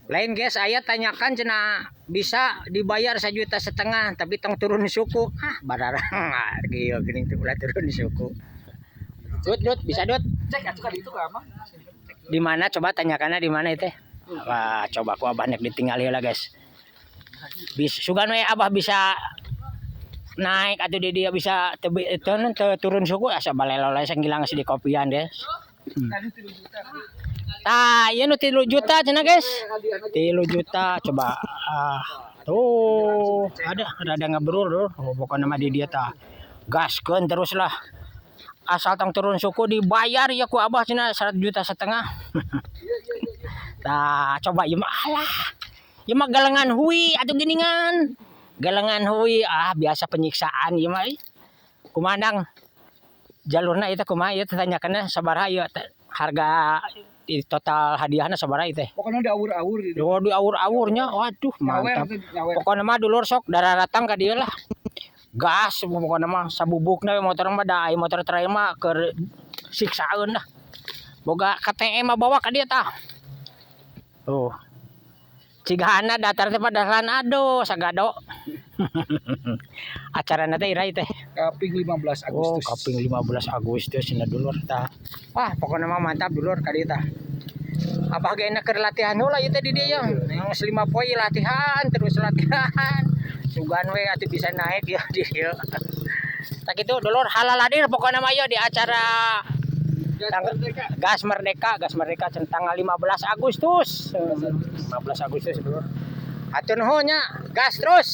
Lain, guys, aya tanyakan cenah bisa dibayar 1,5 juta tapi tong turun suku. Ah, bararang kieu geuning teh ulah turun suku. Dut, Dut, bisa, Dut. Cek atuh ka ditu ka mah. Di mana coba tanyakannya, di mana itu? Wah, coba ku abah nek ditinggal heula, guys. Bis sugan we abah bisa naik atau di dia bisa tebi, itu turun suku asa balelo sanggilang di kopian, guys. Tah, ieu nu 3 juta cenah, guys. 3 juta coba, ah, tuh ada rada ngebrur tuh. Oh, pokoknya mah di dia tah. Gaskeun terus lah. Asal tong turun suku dibayar ya ku abah cenah 1,5 juta. Tah, coba ieu mah, alah. Ieu mah galengan hui atuh geuningan. Galengan hui, ah, biasa penyiksaan ieu mah ih. Kumaha, Dang? Jalurna itu kumaha ieu teh, tanyakeunna sabaraha ieu teh harga di total hadiahna sabaraha ieu teh? Pokoknya di awur-awur gitu. Oh, di awur-awurnya, waduh, Nyawer mantap. Tuh, nyawer. Pokoknya mah dulur sok daratang ka dieu lah. Gas pokoknya mah sabubukna we motor mah, da aya motor trail mah keur siksaeun lah. Boga KTM mah bawa ka dieu tah. Tuh. Cigana datar teh padahal aduh sagado. Acarana teh iraha teh? Kaping 15 Oh, Agustus. Kaping 15 Agustus cenah, dulur, tah. Wah, pokoknya mah mantap, dulur, ka dieu tah. Abah ge enak keur latihan heula ieu teh di dieu ya. Yang 5 poe latihan terus latihan. Sugan we atuh bisa naik ya di dieu. Tah kitu, dulur, halal hadir pokoknya mah di acara Gas Merdeka. Gas Merdeka, Gas Merdeka cenah tanggal 15 Agustus. 15 Agustus, dulur. Hatur nuhun nya, gas terus.